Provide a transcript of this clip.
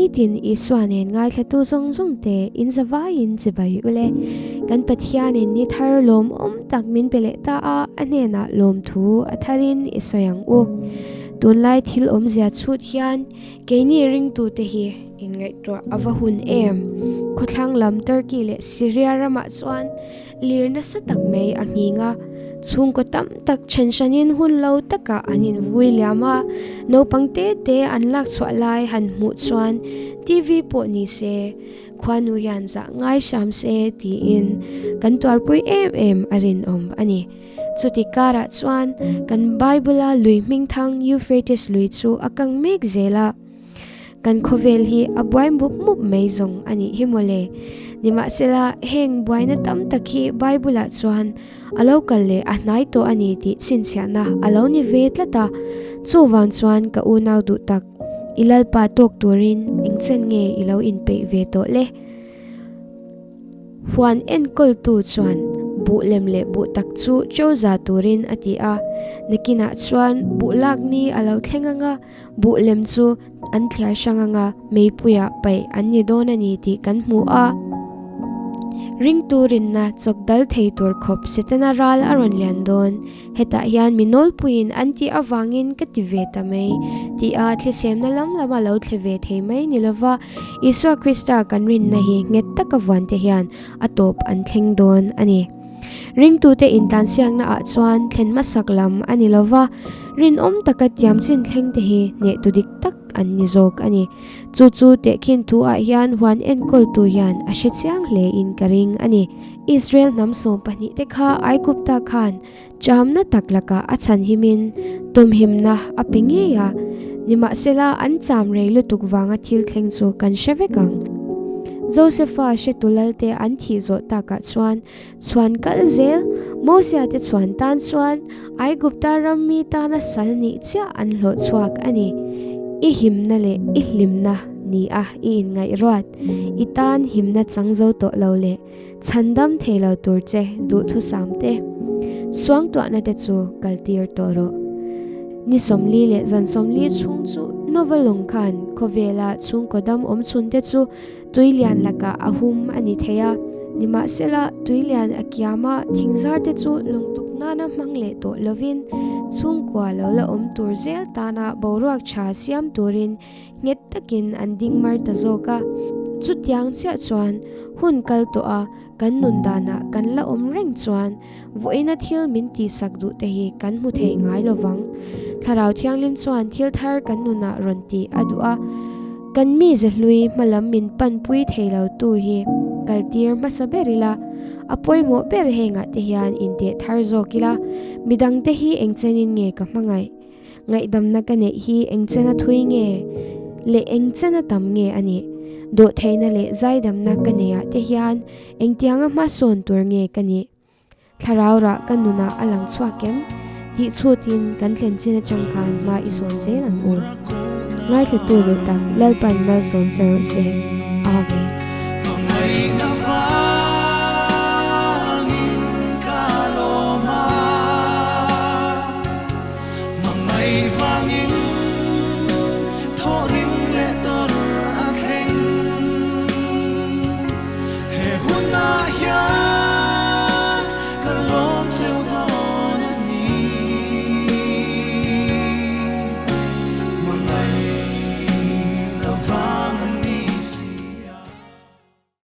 Nitin Isua nen ngaithlatu zawng zawng te in zavaiin chibai ule. Kan Pathianin ni thar lawmawm tak min pe leh ta a, a hnenah lawmthu a tharin i sawi ang u. Tunlai thil awmzia chhut hian keini ringtute hi inngaihtuah a va hun em? Khawthlang lam Turkey leh Syria ramah chuan Lir nasa tak mai a nghing a, chhungkaw tam tak then hranin hun lo takah an invui liam a, naupang te te an lak chhuah lai han hmuh chuan TV pawh ni se, khuanu hian zah ngai hram se tiin kan tuarpui em em a rinawm a ni. Chuti karah chuan kan Bible-a lui hmingthang Euphrates lui chu a kang mek zel a. Kan khawvel hi a buai mup mup mai zawng a nih hi mawle. Nimahsela, heng buaina tam tak hi Bible-ah chuan a lo kal leh a hnai tawh a ni tih chhinchhiahna a lo ni ve tlat a. Chuvang chuan ka unau duh tak, i Lalpa tawk turin engchen nge i lo inpeih ve tawh le? Huan enkawltu chuan buh lem leh buh tak chu chauza turin a ti a. Nakinah chuan buh lak ni a lo thleng ang a, Buh lem chu an thliar hrang anga meipuiah paih an ni dawn a ni tih kan hmu a. Ringtu rinna chawk dal thei tur khawp Setana ral a rawn lian dawn. Hetah hian mi nawlpuiin an tih avangin ka ti ve ta mai tih a thlisemna lam lama lo thle ve thei mai ni lova Isua Krista kan rinna hi nghet taka vuante hian a tawp an thleng dawn a ni. Ringtute intlansiakna ah chuan thlen hmasak lam a ni lova, rinawm taka tiam chin thlengte hi hnehtu dik tak an ni zawk a ni. Chu chu tehkhin thu ah hian huan enkawltu hian a hre chiang hle in ka ring a ni. Israel hnam 12 te kha Aigupta khan chamna tak lakah a chhanhimin tawmhimna a pe ngei a, nimahsela an cham rei lutuk vanga thil thleng chu kan hre vek ang. Josefa hretu lalte an thih zawh takah chuan chhuan kal zel, Mosia te chhuan tan chuan Aigupta ram mi tana sal nih chiah an hlawh chhuak a ni. I himna leh i hlimna ni a i inngaihruat, i tan himna chang zo tawh lo leh Chhandam thei lo tur che duhthusam te, suangtuahna te chu kaltir tawh rawh. Ni 40 leh zan 40 chhung chu Nova lawng khan khawvela chhungkaw dam awm chhun te chu tuilian lakah a hum a ni thei a. Nimahsela, tuilian a kiam a, thingzar te chu lawngtuk nana hmang leh tawh lovin chhungkua lo la awm tur zel tana boruak tha siam turin nghet takin an ding mar ta zawk a. Chutiang chiah chuan hun kal tawh a kan nun danah kan la awm reng chuan vawiina thil min tihsak duh te hi kan hmu thei ngai lo vang. Thlarau Thianghlim chuan thil thar kan nunah rawn tih a duh a, kan mi zehlui hmalam min panpui thei lo tu hi kaltir hmasa ber ila, a pawimawh ber hengah te hian inteh thar zawk ila, midangte hi engchenin nge ka hmangaih? Ngaihdamna ka neih hi engchena thui nge leh engchena tam nge a nih? Dawhtheihna leh zaidamna ka neihah te hian engtianga hmasawn tur nge ka nih? Thlarau rah ka nunah a lang chhuak em? Tih chhutin kan thlen chin atang khan hma i sawn zel ang u. Ngaithlatu duh tak Lalpan malsawm che rawh se. Amen.